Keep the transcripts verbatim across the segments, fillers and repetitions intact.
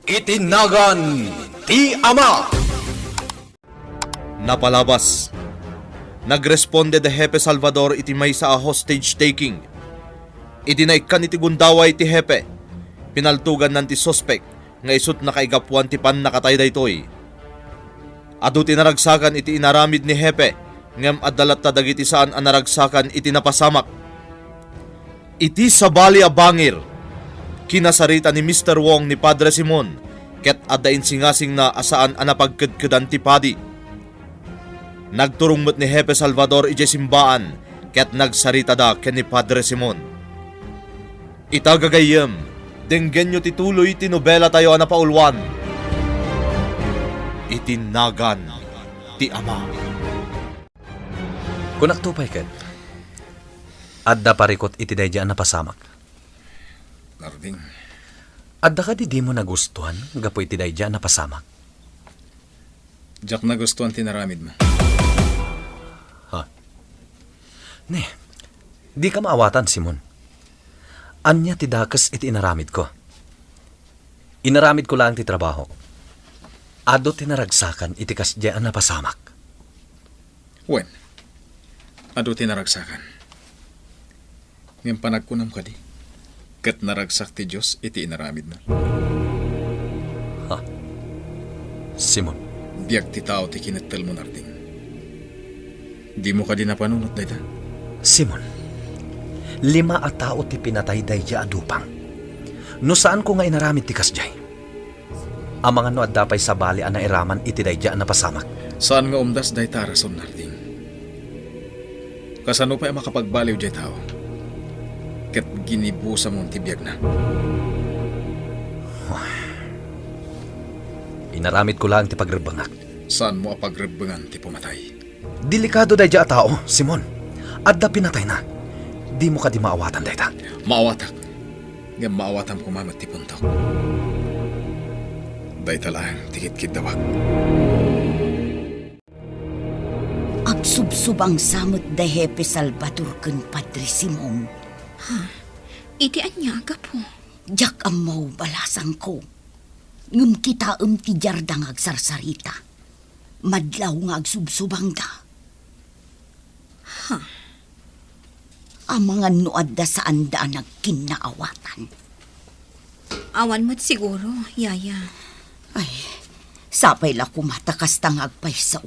Iti nagan ti Ama. Napalabas. Nagresponde da Hepe Salvador iti maysa a hostage taking. Idi naikkan iti gundaway ti Hepe, pinaltugannan ti suspek nga isut' nakaigapuan ti pannakatay daytoy. Adu ti naragsakan iti inaramid ni Hepe, ngem adda latta dagiti saan a naragsakan iti napasamak. Iti sabali a bangir, kinasarita ni Mister Wong ni Padre Simon, ket adda insingasingna a saan a napagkedkedan ti padi. Nagturong met ni Hepe Salvador idiay simbaan ket nagsaritada ken ni Padre Simon. Ita gagayyem, denggenyo ti tuloy ti nobelatayo a napauluan, Iti Nagan ti Ama. Kunakto pay ket, adda parikut iti daydi a napasamak. Narding. Adda kadi dimo nagustuan gapu iti daydi a napasamak? Diak nagustuan ti inaramidmo. Ha? Ne, dika maawatan, Simon. Ania ti dakes iti inaramidko? Inaramidko laeng ti trabahok. Adu ti naragsakan iti kasdiay a napasamak. Wen, adu ti naragsakan. Ngem panagkunam kadi, ket naragsak ti Dios iti inaramidmo. Ha? Simon. Biag ti tao ti kinettelmo, Narding. Dimo kadi napanunot dayta? Simon, lima a tao ti pinatay daydi a dupang. No saanko nga inaramid ti kasdiay, amangan no adda pay sabali a nairaman iti daydi a napasamak. Saan nga umdas dayta a rason, Narding. Kasano pay a makapagbaliw diay tao ket ginibusamon ti biagna? Inaramidko laeng ti pagrebbengak. Saanmo a pagrebbengan ti pumatay? Delikado daydi a tao, Simon. Adda pinatayna. Dimo kadi maawatan dayta? Maawatak. Ngem maawatam koma met ti puntok. Dayta laeng ti kitkiddawak. Agsubsubangsa met da Hepe Salvador ken Padre Simon. Ha? Iti ania a gapu? Diak ammo, balasangko. Ngem kitaem ti diarda nga agsarsarita. Madlaw nga agsubsubangda. Ha? Amangan no adda saanda a nagkinnaawatan. Awan met siguro, Yaya. Ay, sapay la koma ta kasta nga agpayso.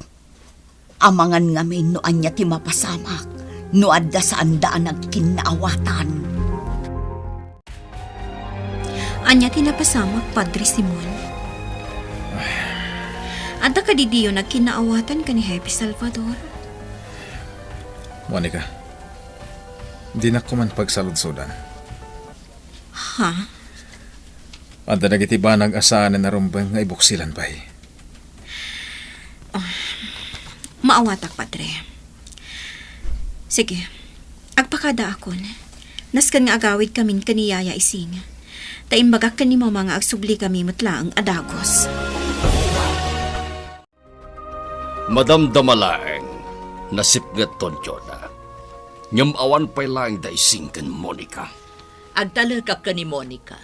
Amangan ngamin no ania ti mapasamak no adda saanda a nagkinnaawatan. Ania ti napasamak, Padre Simon? Adda kadi diyo nagkinnaawatan ken ni Hepe Salvador? Monica, dinak koman pagsaludsodan. Ha? Adda dagiti banag a saanen a rumbeng nga ibuksilan pay. Ah, maawatak, Padre. Sige, agpakadaakon. Nasken nga agawidkamin ken ni Yaya Ising. Ta imbagak ken ni Mama nga agsublikami met laeng a dagus. Madamdama laeng, nasipngetton, Jonah. Ngem awan pay laeng da Ising ken Monica. Agtalekak ken ni Monica.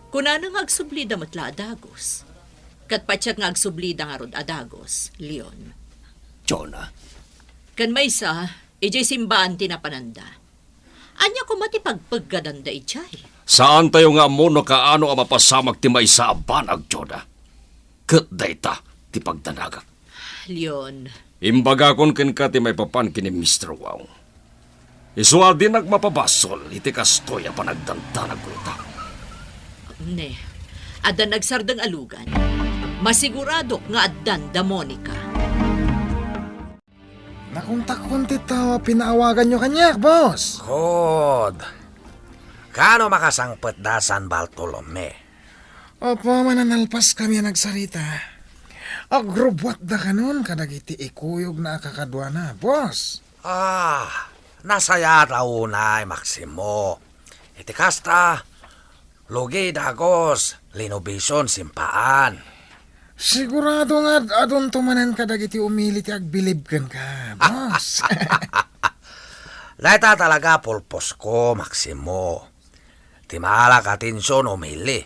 Kunana nga agsublida met la a dagus. Ket patiek nga agsublida ngarud a dagus, Leon. Jonah. Ken maysa, idiay simbaan ti napananda. Ania koma ti pagpeggadanda idiay? Saantayo nga ammo no kaano a mapasamak ti maysa a banag, Jonah. Ket dayta ti pagdanagak. Leon. Imbagakon kenka ti maipapan ken ni Mister Wong. Isu a dinak mapabasol iti kastoy a panagdandanagko ita. Ne, addan agsardeng a lugan. Masiguradok nga addan da Monica. Nakuntakon ti tao a pinaawaganyo kaniak, boss. Kud, kaano makasangpet da San Bartolome? Apaman a nalpaskami a nagsarita, agrubbuatda kanon kadagiti ikuyogna a kakaduana, boss. Ah, nasayaat a unay, Maximo. Iti kasta, lugi dagus, linubision simpaan. Sigurado nga ad-adunto manen kadagiti umili ti agbilib kenka, boss. Dayta talaga purposko, Maximo. Ti maalak a atension umili.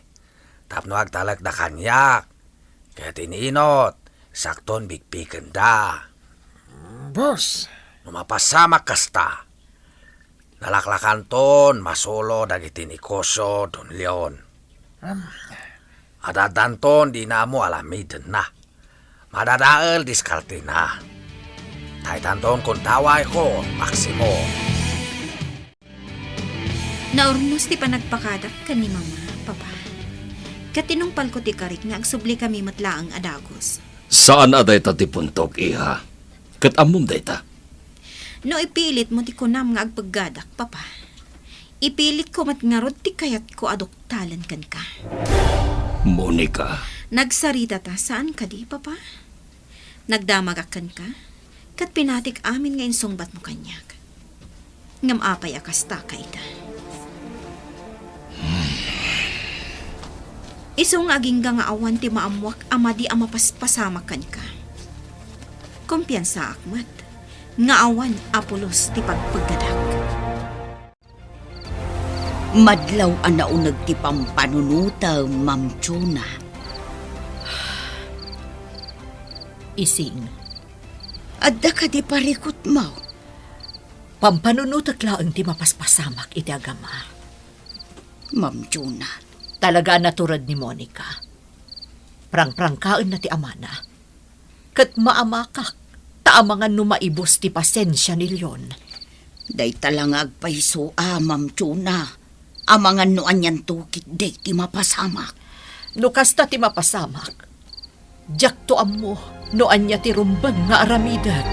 tapno agtalekda kaniak. Ket ininot, sakton bikbikenda. Boss. No mapasamak kasta, nalaklakanton masulo dagiti negosio, Don Leon. Am. Adaddanton dina ammo alamidenna. Madadael diskartena. Taytanton kuntawayko, Maximo. Naurnos ti panagpakadak ken ni Mama, Papa. Ket tinungpalko ti karik nga agsublikami met laeng a dagus. Saan a dayta ti puntok, iha. Ket ammom dayta. No ipilitmo ti kunam nga agpeggadak, Papa, ipilitko met ngarud ti kayatko a duktalen kenka. Monica. Nagsaritata, saan kadi, Papa? Nagdamagak kenka, ket pinatik amin nga insungbatmo kaniak. Ngem apay a kasta ka ita? Isu nga agingga nga awan ti maammoak a madi a mapaspasamak kenka. Kumpiansaak met nga awan a pulos ti pagpeggadak. Madlaw a nauneg ti pampanunotem, Ma'am Jonah. Ising. Adda kadi parikutmo? Pampanunotek laeng ti mapaspasamak iti agama. Ma'am Jonah. Talaga a natured ni Monica. Prangprangkaenna ti amana. Ket maamakak, ta amangan no maibus ti pasensia ni Leon. Dayta la nga agpayso a, Ma'am Jonah. Amangan no anianto ketdi ti mapasamak. No kasta ti mapasamak, diakto ammo no ania ti rumbeng nga aramidek.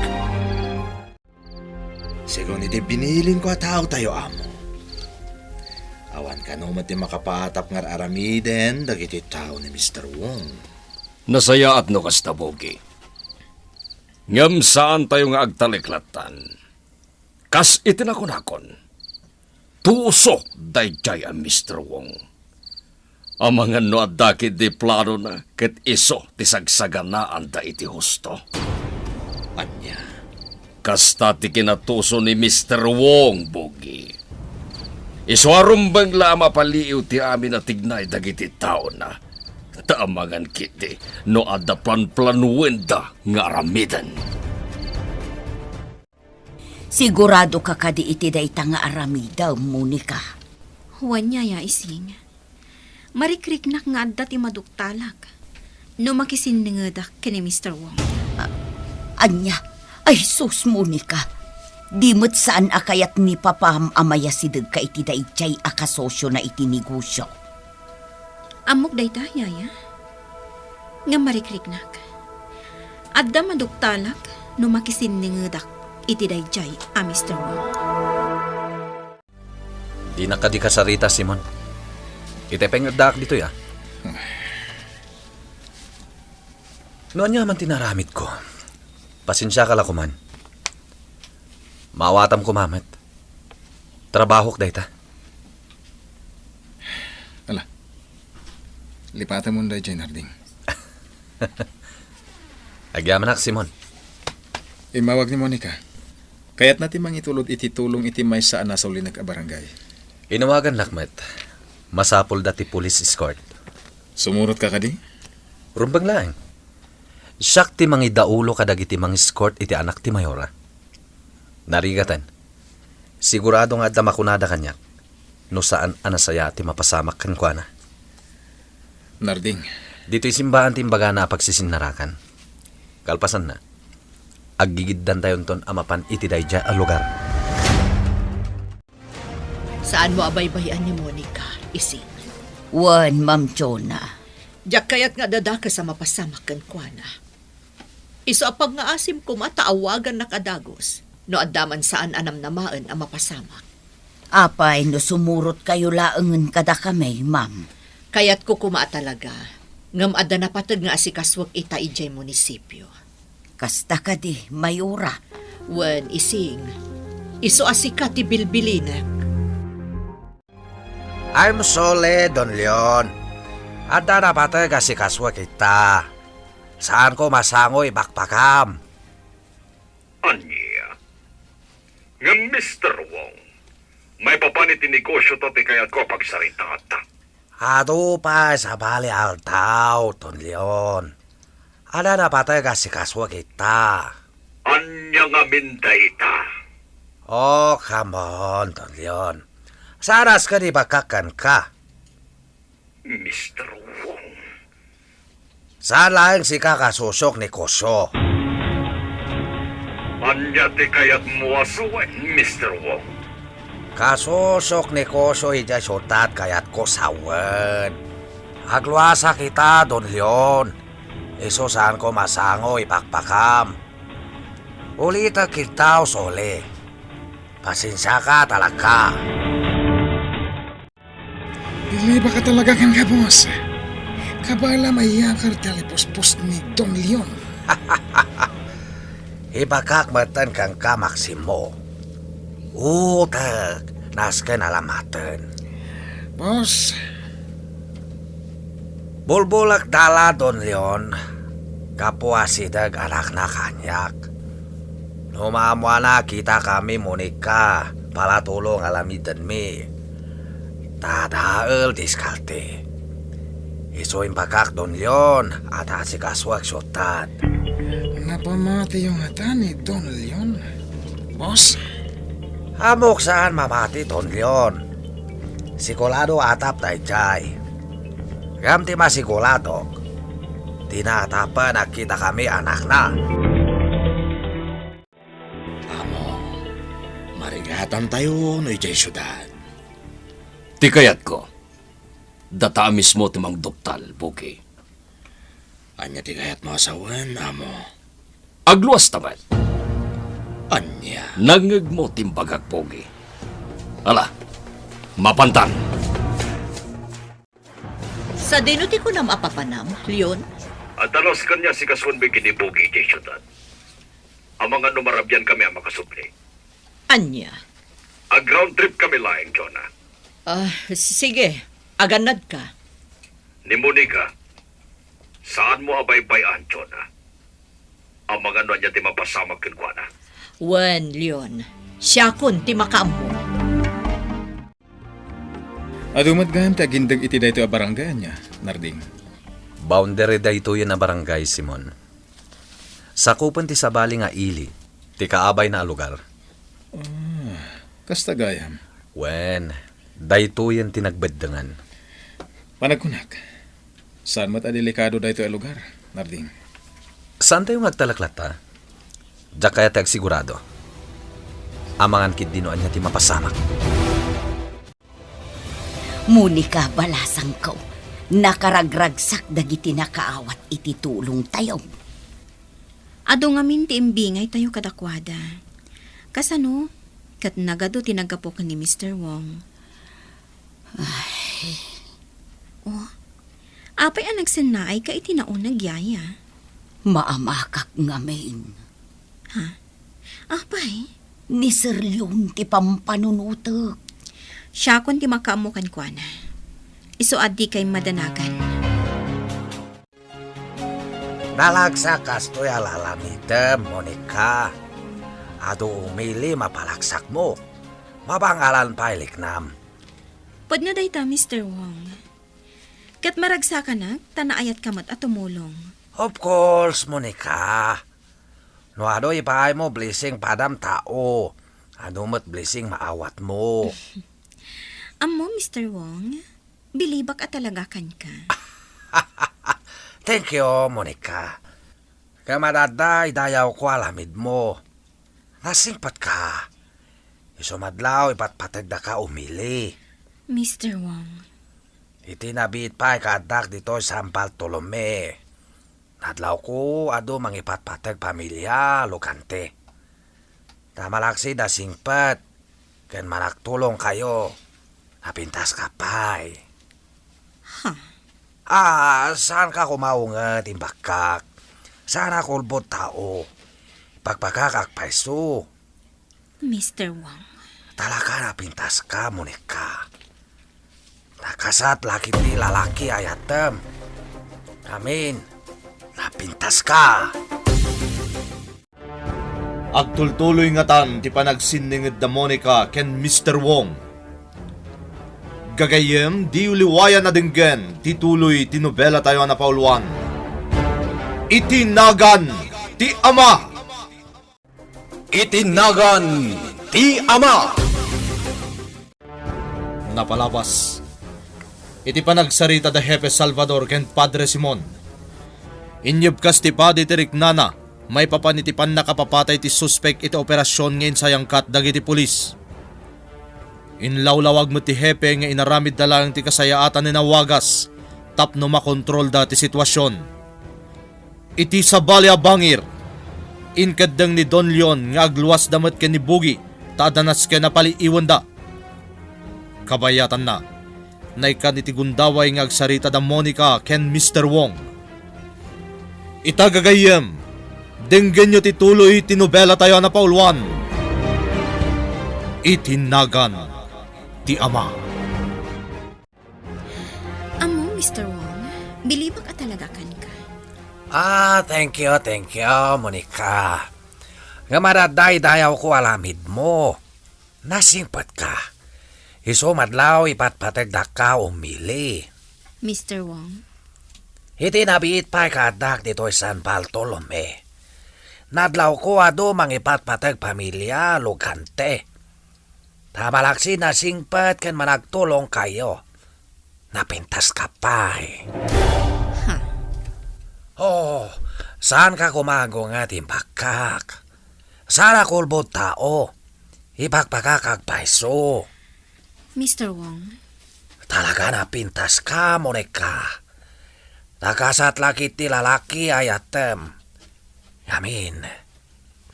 Segun iti binilinko a taotayo, Amo, awan kano met ti makapaatap nga ar-aramiden dagiti tao ni Mister Wong. Nasayaat no kasta, Bogi. Ngem saantayo nga agtalek lattan. Kas iti nakunakon, tuso daydiay a Mister Wong. Amangan no adda ketdi planona ket isu ti sagsaganaanda iti husto. Ania? Kasta ti kinatuso ni Mister Wong, Bogi. Isu a rumbeng la a mapaliiw ti amin a tignay dagiti taona. Ta amangan ketdi no adda planplanuenda nga aramiden. Siguradoka kadi iti dayta nga aramidem, Monica? Wen, Yaya Ising. Marikriknak nga adda ti maduktalak no makisinnengedak ken ni Mister Wong. A-, ania? Ay sus, Monica! Di met saan a kayat ni Papam a mayasidegka iti daydiay a kasosiona iti negosio. Ammok dayta, Yaya. Ngem marikriknak. Adda maduktalak no makisinnengedak iti daydiay a Mister Wong. Dinak kadi kasarita, Simon. Itay pay nga addaak ditoy, a. No ania man ti naaramidko, pasensiaka la koman. Maawatam koma met. Trabahok dayta. Ala, lipatemon daydiay, Narding. Agyamanak, Simon. Immawag ni Monica. Kayatna ti mangitulod iti tulong iti maysa a nasulinek a barangay. Inawagannak met. Masapulda ti police escort. Sumurotka kadi? Rumbeng laeng. Siak ti mangidaulo kadagiti mang-escort iti anak ti mayora. Narigaten, sigurado nga adda makunada kaniak no saan a nasayaat ti mapasamak kenkuana. Narding. Ditoy simbaan ti imbagana a pagsisinnarakan. Kalpasanna, aggigiddantayonton a mapan iti daydiay a lugar. Saanmo a baybay-an ni Monica, Ising? Wen, Ma'am Jonah. Diak kayat nga adda dakes a mapasamak kenkuana. Isu a pagngaasim koma ta awagannak a dagus no adda man saan a namnamaen a mapasamak. Apay no sumurotkayo laengen kadakami, ma'am? Kayatko koma a talaga, ngem adda napateg nga asikasuek ita idiay munisipio. Kasta kadi, Mayora? Wen, Ising, isu a sika ti bilbilinek. I'm sorry, Don Leon. Adda napateg a sikasuek ita. Saanko masango ibakbakam. Ania? Ngem, Mister Wong, maipapan iti negosio ta ti kayatko a pagsaritata. Adu pay sabali aldaw, Don Leon. Adda napateg a sikasuak ita. Ania ngamin dayta? Oh, come on, Don Leon. Saan a ket ibakkak kenka. Mister Wong. Saan laeng sika kasusok ni Koso. Ania ti kayatmo a sawen, Mister Wong? Kasusok ni Koso idiay siudad kayatko sawen. Agluasak ita, Don Leon. Isu saanko masango ipakpakam. Ulitek ita, Sole. Pasensiaka talaga. Bilibak a talaga kenka, boss. Kabala mayakar ti alipuspos ni Don Leon. Ibagak metten kenka, Maximo. Utek, nasken alamaten. Boss. Bulbulekda la, Don Leon, gapu a sideg anakna kaniak. No maammoana, kitakami, Monica, palatulong a lamidenmi. Ta adael diskalte. Isu imbagak, Don Leon, a ta sikasuak siudad. Napamatiyo ngata ni Don Leon, boss? Ammok saan mamati, Don Leon. Sigurado a atap daydiay. Ngem ti masiguradok, dina atapen a kitakami anakna. Amo, marigatantayo no idiay siudad. Ti kayatko, data a mismo ti mangduktal, Pogi. Ania ti kayatmo a sawen, Amo? Agluasta met. Ania? Nangngegmo ti imbagak, Pogi. Ala, mapantan. Sadino ti kunam a papanam, Leon? Adda nasken a sikasuenmi ken ni Pogi idiay siudad. Amangan no marabiankami a makasubli. Ania? Ag-round tripkami laeng, Jonah. Ah, sige. Agannadka. Ni Monica, saanmo a baybay-an, Jonah. Amangan no ania ti mapasamak kenkuana. Wen, Leon. Siakon ti makaammo. Adu met gayam ti agindeg iti daytoy a barangay, ania, Narding? Boundary daytoyen a barangay, Simon. Sakupen ti sabali nga ili ti kaabayna a lugar. Ah, kasta gayam. Wen, daytoyen ti nagbeddengan. Panagkunak, saan met a delikado daytoy a lugar, Narding? Saantayo nga agtalek latta. Diak kayat ti agsigurado. Amangan ketdi no ania ti mapasamak. Monica, balasangko, nakaragragsak dagiti nakaawat iti tulongtayo. Adu ngamin ti imbingaytayo kadakuada. Kasano? Ket nagadu ti naggapu ken ni Mister Wong. Ay. Oh, apay a nagsennaayka iti nauneg, yaya? Maamakak ngamin. Ha? Apay? Ni Sir Leon ti pampanunotek. Siakon ti makaammo kenkuana. Isu a dikay madanagan. Nalagsak kastoy a lalamidem, Monica. Adu umili mapalagsakmo. Mabangalan pay liknam. Pudno dayta, Mister Wong. Ket maragsakanak, ta naayatka met a tumulong. Of course, Monica. No adu ipaaymo, blessing padam tao. Adu met blessing maawatmo. Ammo, Mister Wong, bilibak a talaga kenka. Thank you, Monica. Ket madadda idayawko a lamidmo. Nasingpetka. Isu madlaw ipatpategdaka umili. Mister Wong. Iti nabiit pay kaaddak ditoy San Bartolome. Nadlawko adu mangipatpateg pamilia, Lugante. Ta malaksid a singpet ken managtulongkayo, napintaska pay. Ha? Ah, saanka koma unget, imbagak. Saanak ulbod tao. Ipagbagak agpayso. Mister Wong. Talaga napintaska, Monica. Nakasat la ketdi lalaki a ayatem. Amin, napintaska. Agtultuloy ngatan ti panagsinninged da Monica ken Mister Wong. Gagayyem, diyo liwayan a denggen ti tuloy ti nobelatayo a napauluan, Iti Nagan ti Ama. Iti Nagan ti Ama. Napalabas. Iti panagsarita da Hepe Salvador ken Padre Simon, inyebkas ti padi ti riknana maipapan iti pannakapapatay ti suspek iti operasion nga insayangkat dagiti pulis. Inlawlawag met ti hepe nga inaramidda laeng ti kasayaatan a nawagas tapno makontrolda ti situasion. Iti sabali a bangir, inkeddeng ni Don Leon nga agluasda met ken ni Bugi ta adda nasken a paliiwenda. Kabayatanna, naikkan iti gundaway nga agsarita da Monica ken Mister Wong. Ita gagayyem, denggenyo ti tuloy ti nobelatayo a napauluan, Iti Nagan ti Ama. Ammo, Mister Wong, bilibak a talaga kenka. Ah, thank you, thank you, Monica. Nga madadaydayaw ko alamidmo. Nasingpetka. Isu madlaw ipatpategdakka umili. Mister Wong? Iti nabiit pay kaaddak ditoy San Bartolome. Nadlawko adu mangipatpateg pamilia, lugante. Ta malaksid nasingpet ken managtulongkayo. Napintaska pay. Ha? Oh, saanka koma nga timbakak. Saan a kulbod tao. Ibakbakak agpayso. Mister Wong? Talaga napintaska, Monica. Ta kasat la ket ti lalaki a ayatem. Ngamin,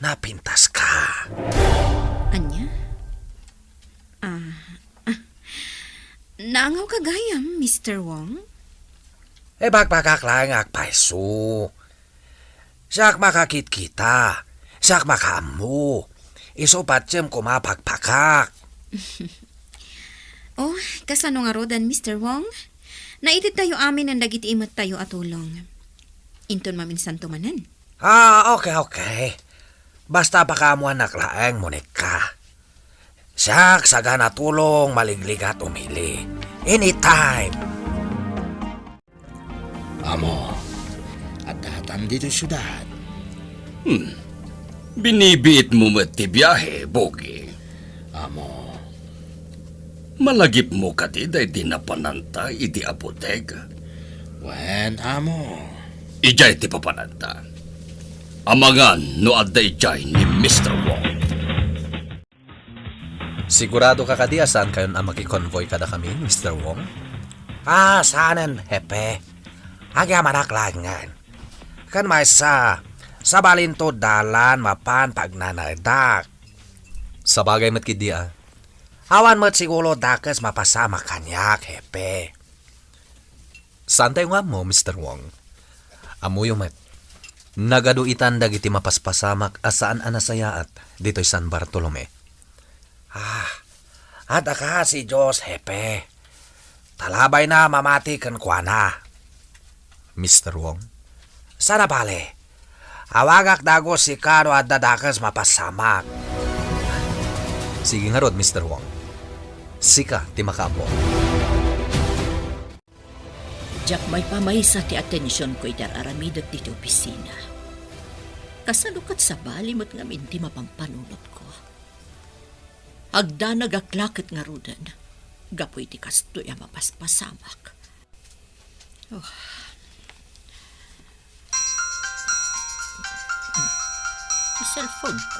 napintaska. Ania? Ah, ah. Naangawka gayam, Mister Wong? Ibakbakak laeng agpayso. Siak makakitkita. Siak makaammo. Isu patiem koma bakbakak. Oh, kasano ngaruden, Mister Wong? Naitedtayo aminen dagiti imettayo a tulong. Inton maminsanto manen. Ah, okay, okay. Basta pakaammoannak laeng, Monica. Siak, sagana tulong, maligligat umili. Anytime. Amo, addatan ditoy siudad. Hmm. Binibiitmo met ti biahe, Bugi. Amo. Malagipmo kadi daydi napananta iti apoteka? Wen, amo. Idiay ti papananta. Amangan no adda idiay ni Mister Wong. Siguradoka kadi a saankayon a makikonvoy kadakami, Mister Wong? Ah, saanen, Hepe. Agyamanak laengen. Ken maysa, sabalinto dalan mapan pagnanaedak. Sabagay met ketdi a. Awan met siguro dakes mapasamak kaniak, Hepe. Saantayo nga ammo, Mister Wong. Ammoyo met, nagadu itan dagiti mapaspasamak a saan a nasayaat ditoy San Bartolome. Ah, adda kadi Dios, Hepe. Ta labayna mamati kenkuana. Mister Wong? Saan a bale. Awagak dagus sika no adda dakes mapasamak. Sige ngarud, Mister Wong. Sika ti makaammo. Diak maipamaysa ti atensionko iti ar-aramidek ditoy opisina. Kasano ket sabali met ngamin ti mapampanunotko? Agdanagak la ket ngaruden gapu iti kastoy a mapaspasamak. Oh. Ti cellphone ko.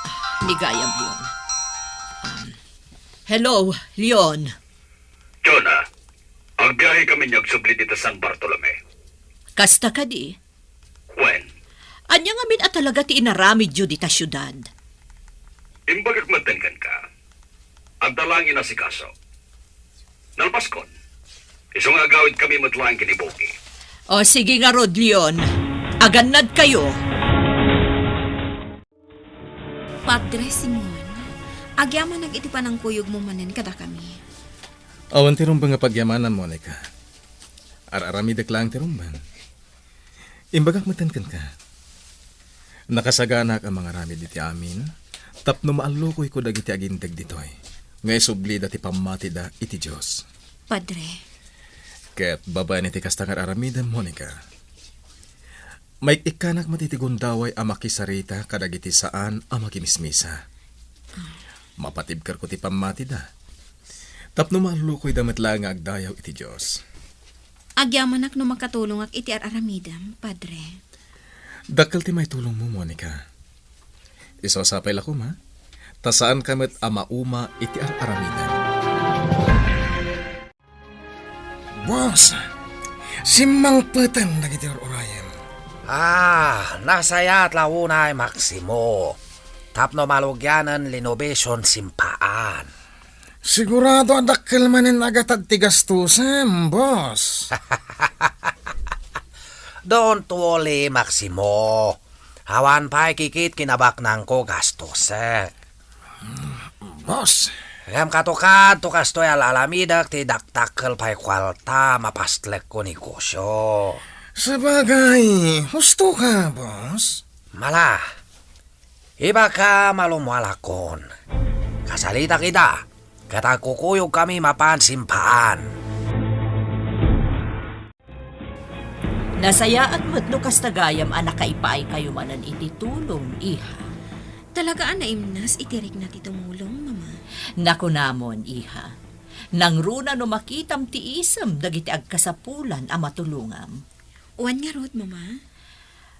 Ah, ni gayam, Leon. Um, hello, Leon. Jonah, agbiahe kami nga agsubli dita San Bartolome. Kasta kadi? Wen. Ania ngamin a talaga ti inaramidyo dita siudad? Imbagak metten kenka. Adda laeng inasikaso. Nalpaskon, isu nga agawidkami met laeng ken ni Bugi. O, sige ngarud, Leon. Agannadkayo. Padre Simon, agyamanak iti panangkuyogmo manen kadakami. Awan ti rumbeng a pagyamanam, Monica. Ar-aramidek laeng ti rumbeng. Imbagak metten kenka. Nakasaganaak a mangaramid iti amin tapno maallukoyko dagiti agindeg ditoy. nga isublida ti pammatida iti Dios. Padre. Ket babaen iti kasta nga ar-aramidem, Monica, maik-ikkanak met iti gundaway a makisarita kadagiti saan a makimismisa. Mapatibkerko ti pammatida tapno maallukoyda met laeng nga agdayaw iti Dios. Agyamanak no makatulongak iti ar-aramidem, Padre. Dakkel ti maitulongmo, Monica. Isu a sapay la koma, ta saanka met a mauma iti ar-aramidem. Boss, simmangpeten dagiti ur-urayem. Ah, nasayaat la unay, Maximo. Tapno malugianen linobision simpaan. Sigurado a dakkel manen agatad ti gastusem, boss. Don't worry, Maximo. Awan pay kikit kinabaknangko gastusek. Boss. Ngem katukad to kastoy al-alamidek ti dakdakkel pay kuarta mapastlekko negosio. Sabagay, husto ka, boss. Mala, ibaka malumualakon. Kasalitak ida, ket agkukuyogkami mapan simpaan. Nasayaat met no kasta gayam a nakaipaaykayo manen iti tulong, iha. Talaga a naimnas iti rikna ti tumulong, Mama. Nakunamon, iha. Nangruna no makitam ti isem dagiti agkasapulan a matulongam. Wen ngarud, Mama?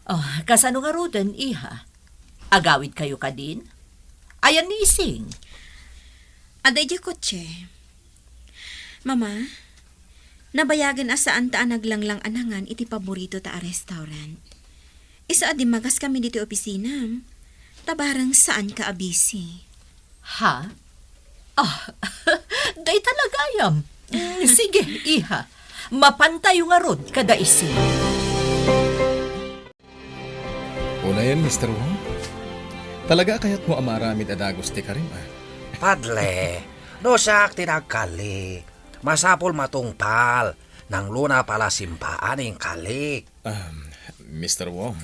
Oh, kasano ngaruden, iha? Agawidkayo kadin? Ayan ni Ising? Adda idiay kotse. Mama, nabayagen a saanta a naglanglang a nangan iti paboritota a restaurant. Isu a dimmagas kami ditoy opisinam, ta bareng saanka a busy. Ha? Ah, dayta la gayam. Mm, sige, iha. Mapantayo ngarud kada Ising. Unayen, Mister Wong? Talaga a kayatmo a maaramid a dagus ti karim, a? Padle, no siak ti nagkali, masapul matungpal, nangruna pay la simpaan inkalik. Um, Mister Wong.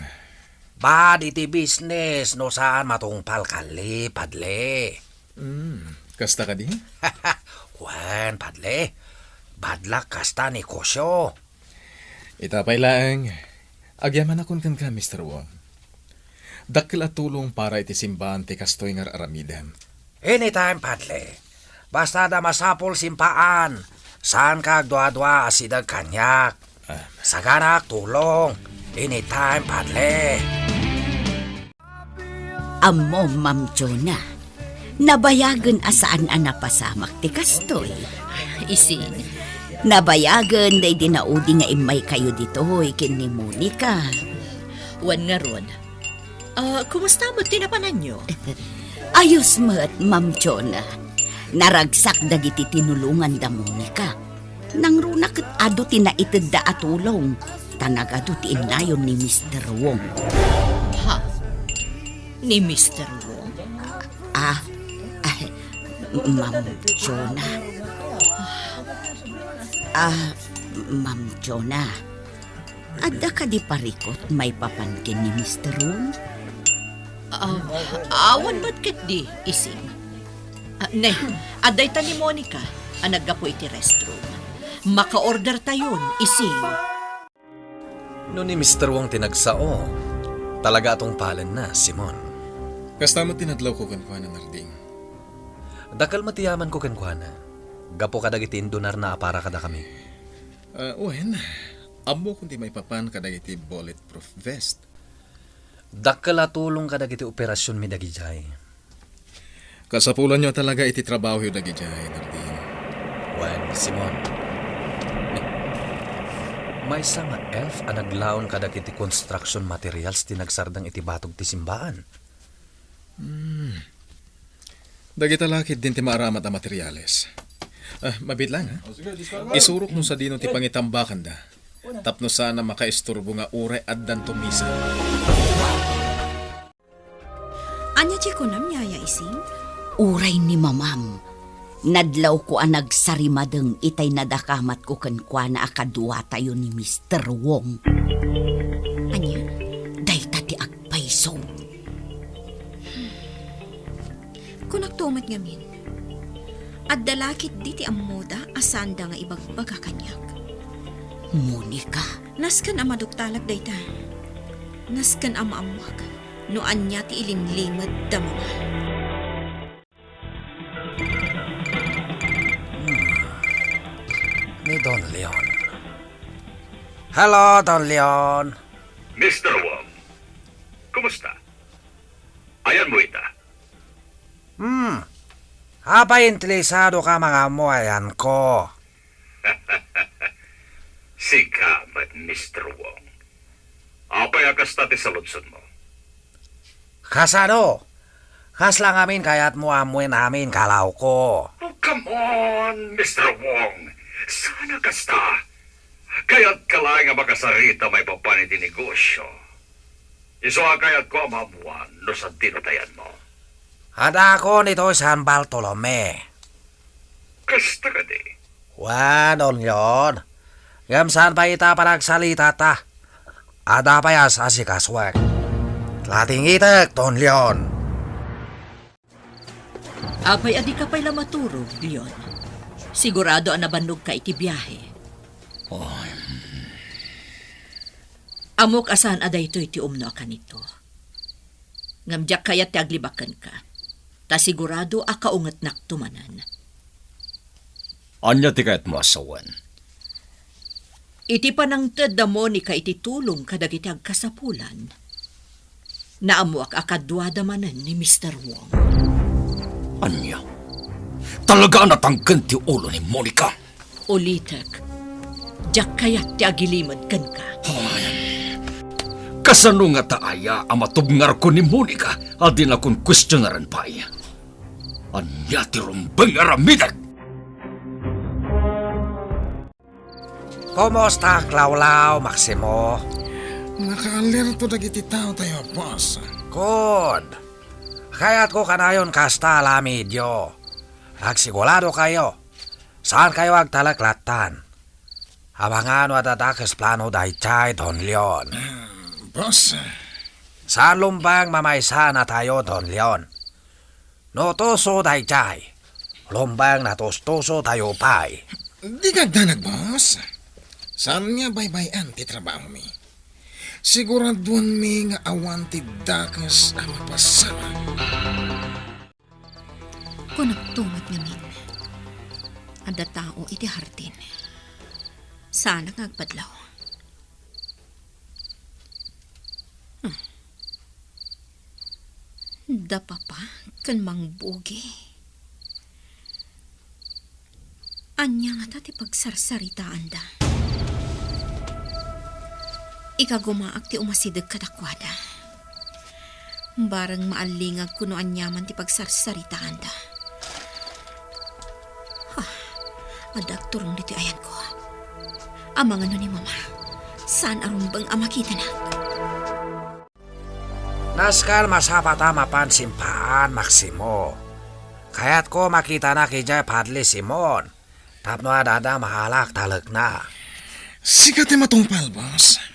Bad iti business, no saan matungpal kali, Padle. Hmm, kasta kadi? Wen, Padle. Badlak kasta negosio. Ita pay laeng, agyamanakon kenka, Mister Wong. Dakkel a tulong para iti simbaan ti kastoy nga ar-aramidem. Anytime, Padle. Basta adda masapul simpaan, saanka agduadua a sideg kaniak. Ah. Saganak tulong. Anytime, Padle. Ammom, Ma'am Jonah, nabayagen a saan a napasamak ti kastoy. Ising. Nabayagen daydi naudi nga immaykayo ditoy ken ni Monica. Wen ngarud, ah, kumusta met ti napananyo? Ayos met, Ma'am Jonah. Naragsak dagiti tinulongan da Monica. Nangruna ket adu ti naitedda a tulong, ta nagadu ti innayon ni Mister Wong. Ha? Ni Mister Wong? Ah, ah, Ma'am Jonah. Ah, Ma'am Jonah. Adda kadi parikut maipapan ken ni Mister Wong? Ah, awan met ketdi, Ising. Ah, ne, adda ita ni Monica a naggapu iti restroom. Maka-order tayon, Ising. No ni Mister Wong ti nagsao, talaga a tungpalenna, Simon. Kasta met ti nadlawko kenkuana, Narding. Dakkel met ti yamanko kenkuana, gapu kadagiti indunarna a para kadakami. Ah, wen, ammokon ti maipapan kadagiti bulletproof vest. Dakkel a tulong kadagiti operasionmi dagidiay. Kasapulanyo talaga iti trabahoyo dagidiay, Narding. Wen, Simon. Maysa nga elf a naglaon kadagiti construction materials ti nagsardeng iti batog ti simbaan. Hmm. Dagita la ketdin ti maaramat a materiales. Ah, mabiit lang, ha? Isurok no sadino ti pangitambakanda. Tapno saan a makaisturbo nga uray addanto misa. Ania ti kunam, Yaya Ising? Uray ni Mamam, nadlawko a nagsarimadeng itay nadakamatko kenkuana a kaduatayo ni Mister Wong. Ania? Dayta ti agpayso. Kunakto met ngamin, Adda la ketdi ti ammoda a saanda nga ibagbaga kaniak. Monica. Nasken a maduktalak dayta. Nasken a maammoak no ania ti ilinlimed da Mama. Hmm. Ni Don Leon. Hello, Don Leon. Mister Wong, kumusta? Ayanmo ita? Hmm. Apay interesado ka nga ammo ayanko? Sika met, Mister Wong. Apay a kasta ti saludsodmo? Kasano? Kasla ngamin kayatmo ammoen amin, kalawko? Oh, come on, Mister Wong. Saan a kasta. Kayatka laeng a makasarita maipapan iti negosio. Isu a kayatko a maammoan no sadino ti ayanmo. Adakon itoy San Bartolome. Kasta kadi? Wen, Don Leon. Ngem saan pay ita a panagsalitata. Adda pay a asikasuek. Latingitek, Don Leon. Apay a dika pay la maturog, Leon? Sigurado a nabannogka iti biahe. Oh. Ammok a saan a daytoy ti umno a kanito. Ngem diak kayat ti aglibak kenka, ta sigurado a kaungetnakto manen. Ania ti kayatmo a sawen? Iti panangted da Monica iti tulong kadagiti agkasapulan, naammoak a kaduada manen ni Mister Wong. Ania? Talaga a natangken ti ulo ni Monica? Ulitek, diak kayat ti agilimed kenka. Ay, kasano ngata aya a matubngarko ni Monica a dinakon kuestionaren pay? Ania ti rumbeng nga aramidek? Kumusta, Klawlaw, Maximo? Nakaalerto dagiti taotayo, boss. Kud, kayatko kanayon kasta a lamidyo. Agsiguradokayo. Saankayo agtalek lattan. Amangan no adda dakes plano daydiay, Don Leon. Hmm, boss. Saan lumbeng mamaysannatayo, Don Leon. No tuso daydiay, lumbeng natustusotayo pay. Dika agdanag, boss. Saan nga baybay-an ti trabahomi. Siguraduanmi nga awan ti dakes a mapasamak. Kunakto met ngamin, adda tao iti hardin. Saanak nga agpadlaw. Hmm. Da Papa ken Mang Bugi. Ania ngata ti pagsarsaritaanda? Ikagumaak ti umasideg kadakuada. Bareng maallingagko no aniaman ti pagsarsaritaanda. Ah, adda agturong ditoy ayanko. Amangan no ni Mama, saan a rumbeng a makitanak. Nasken masapata mapan simpaan, Maximo. Kayatko makitanak idiay Padre Simon tapno adda maalak talekna. Sika ti matungpal, boss.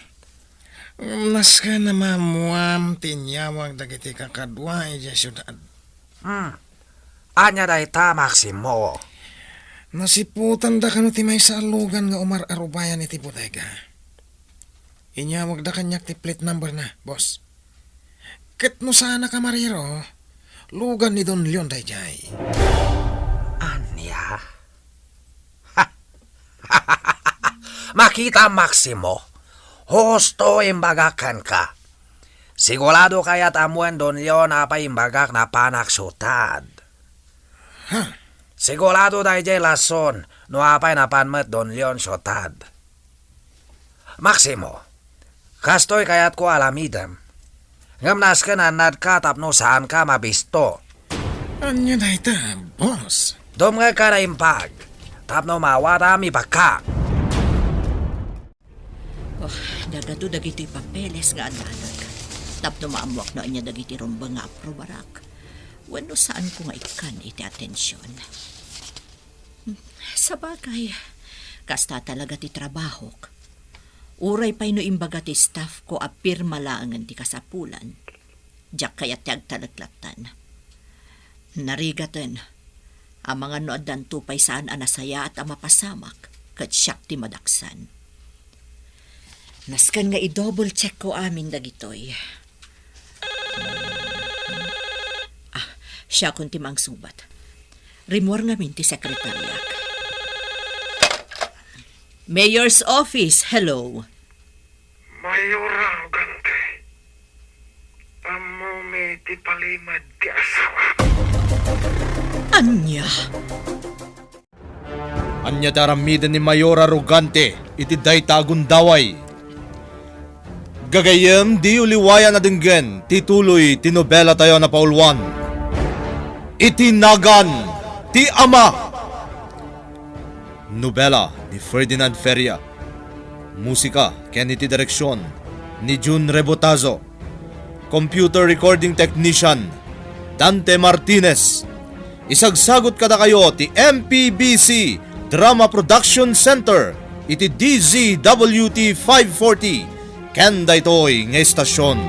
Nasken a maammuam ti inyawag dagiti kakadua idiay siudad. Hmm. Ania dayta, Maximo? Nasiputanda kano ti maysa a lugan nga umar-arubayan iti bodega. Inyawagda kaniak ti plate number na, boss. Ket no saanak a mariro, lugan ni Don Leon daydiay. Ania? Makita, Maximo. Husto imbagak kenka. Sigurado kayat ammoen, Don Leon, apay imbagak napanak siudad. Ha? Sigurado daydiay lason no apay napan met Don Leon siudad. Maximo, kastoy kayatko a aramidem. Ngem nasken a annadka tapno saanka mabisto. Ania dayta, boss? Dumngegka naimbag tapno maawatam ibagak. Oh, nagadu dagitoy papeles nga annanak tapno maammuak no ania dagiti rumbeng nga aprobarak wenno saanko nga ikkan iti atension. Hmm, sabagay, kasta talaga ti trabahok. Uray pay no imbaga ti staff ko a pirma laengen ti kasapulan, diak kayat ti agtalek lattan. Narigaten, Amangan no addanto pay saan a nasayaat a mapasamak, ket siak ti madaksan. Nasken nga i-double check ko amin dagitoy. Ah, siakon ti mangsungbat. Rimmuar ngamin ti sekretariak. Mayor's office, hello. Mayora Rogante, ammomi ti palimed ti asawa. Ania? Ania ti aramiden ni Mayora Rogante iti dayta a gundaway? Gagayyem, diyo liwayan a denggen ti tuloy ti nobela tayo a napauluan, Iti Nagan ti Ama. Nobela ni Ferdinand Feria. Musika ken iti direksyon ni Jun Rebotazo. Computer recording technician, Dante Martinez. Isagsagot kadakayo ti M P B C Drama Production Center iti D Z W T five forty ken daytoy nga istasyon.